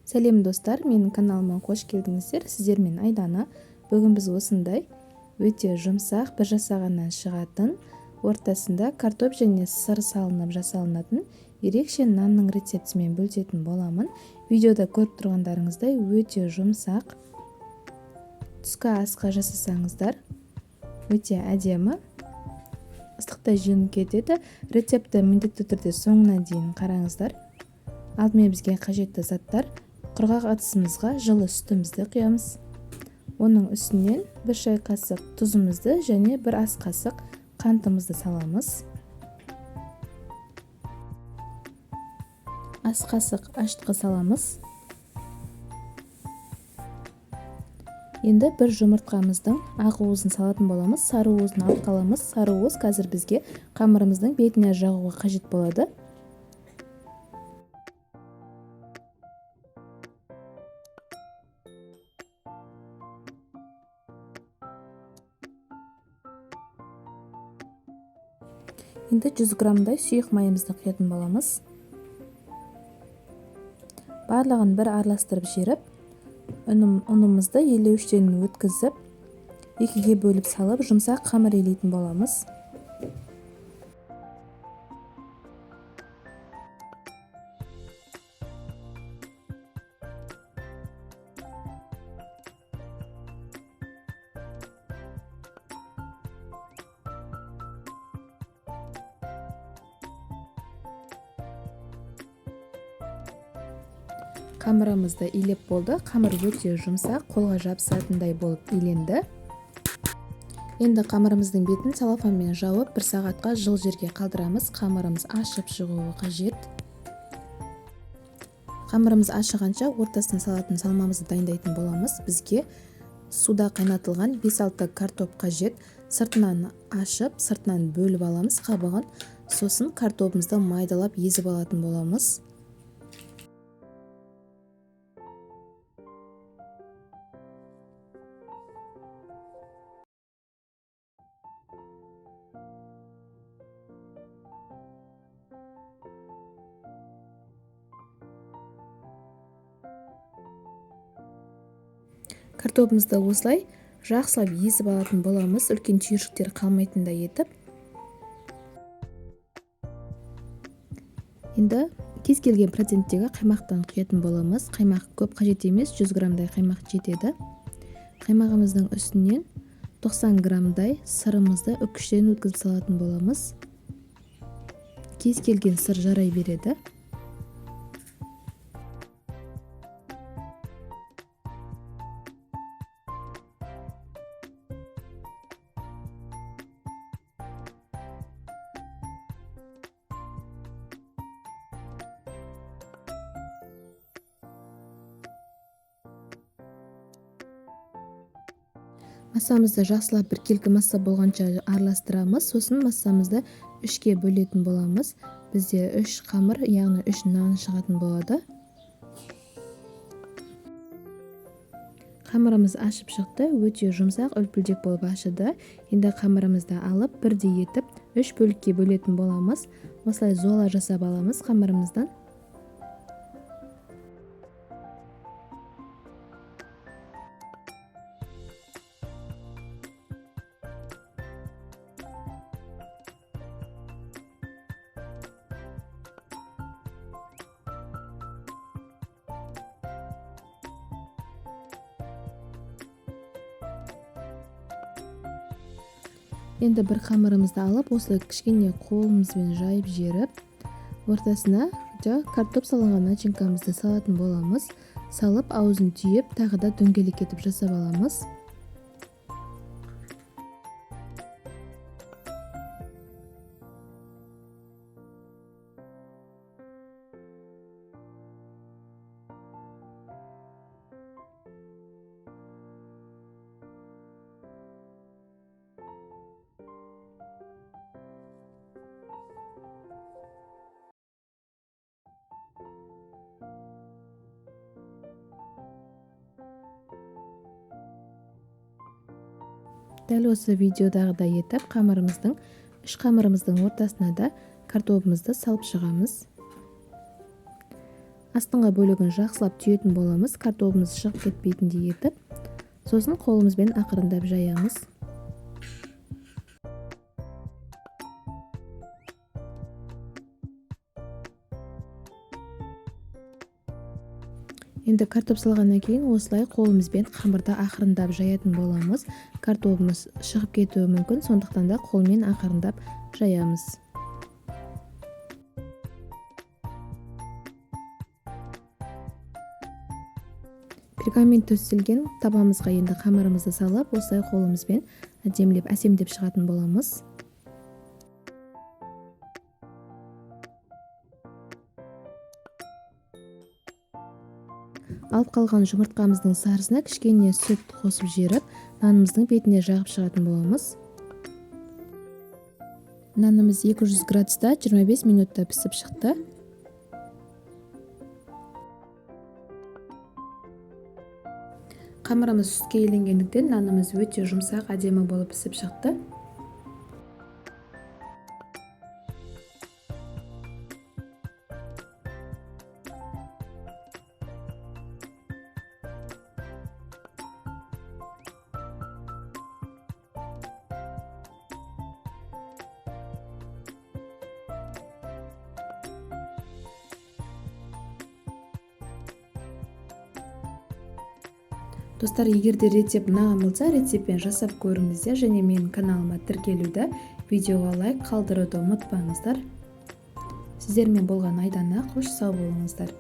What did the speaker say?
Сәлем, достар! Менің каналыма қош келдіңіздер. Сіздермен Айдана. Бүгін біз осындай өте жұмсақ, бір жасағаннан шығатын, ортасында картоп және сыр салынып жасалынатын ерекше нанның рецептімен бөлісетін боламын. Видеода көріп тұрғандарыңыздай, өте жұмсақ. Түскі асқа жасасаңыздар, өте әдемі, ыстықта желініп кетеді. Рецептті міндетті түрде соңына дейін қараңыздар. Алдымен бізге қажетті заттар: құрғақ ыдысымызға жылы сүтімізді құямыз, оның үстінен 1 шай қасық тұзымызды және 1 ас қасық қантымызды саламыз, ас қасық ашытқы саламыз. Енді бір жұмыртқамыздың ақ уызын салатын боламыз, сары уызын алып қаламыз. Сары уыз қазір бізге қамырымыздың бетіне жағуға қажет болады. Енді 100 граммдай сұйық майымызды құятын боламыз. Барлығын бір араластырып жіберіп, ұнымызды елеуіштен өткізіп, екіге бөліп салып, жұмсақ қамыр илейтін боламыз. Қамырымызды илеп болды. Қамыр өте жұмсақ, қолға жабысатындай болып иленді. Енді қамырымыздың бетін целлофанмен жауып, 1 сағатқа жылы жерге қалдырамыз. Қамырымыз ашып шығуы қажет. Қамырымыз ашығанша ортасына салатын салмамызды дайындайтын боламыз. Бізге суда қайнатылған 5-6 картоп қажет. Сыртынан ашып, сыртынан бөліп аламыз қабығын. Сосын картобымызды майдалап езіп алатын боламыз. Картобымызды осылай жақсылап езіп алатын боламыз, үлкен түйіршіктер қалмайтындай етіп. Енді кез келген проценттегі қаймақтан құятын боламыз. Қаймақ көп қажет емес, 100 граммдай қаймақ жетеді. Қаймағымыздың үстінен 90 граммдай сырымызды үкіштен өткізіп салатын боламыз. Кез келген сыр жарай береді. Массамызды жақсылап біркелкі масса болғанша араластырамыз. Сосын массамызды 3-ке бөлетін боламыз. Бізде 3 қамыр, яғни 3 нан шығатын болады. Қамырымыз ашып шықты, өте жұмсақ, үлпілдек болып ашыды. Енді қамырымызды алып, бірдей етіп 3 бөлікке бөлетін боламыз. Осылай зола жасап аламыз қамырымыздан. Енді бір қамырымызды алып, осылай кішкене қолымызбен жайып жіберіп, ортасына картоп салынған начинкамызды салатын боламыз. Салып, аузын түйіп, тағы да дөңгелек етіп жасап аламыз. Дәл осы видеодағыдай етіп үш қамырымыздың ортасына да картобымызды салып шығамыз. Астыңғы бөлігін жақсылап түйетін боламыз, картобымыз шығып кетпейтіндей етіп. Сосын қолымызбен ақырындап жаямыз. Енді картоп салғаннан кейін осылай қолымызбен қамырды ақырындап жаятын боламыз. Картобымыз шығып кетуі мүмкін, сондықтан да қолмен ақырындап жаямыз. Пергамент төселген табамызға енді қамырымызды салып, осылай қолымызбен әдемілеп, әсемдеп шығатын боламыз. Алып қалған жұмыртқамыздың сарысына кішкене сүт қосып жіберіп, нанымыздың бетіне жағып шығатын боламыз. Нанымыз 200 градуста 25 минутта пісіп шықты. Қамырымыз сүтке еленгендіктен нанымыз өте жұмсақ, әдемі болып пісіп шықты. Достар, егер де рецепт ұнаған болса, рецептпен жасап көріңіздер және менің каналыма тіркелуді, видеоға лайк қалдыруды ұмытпаңыздар. Сіздермен болған Айдана, қош сау болыңыздар.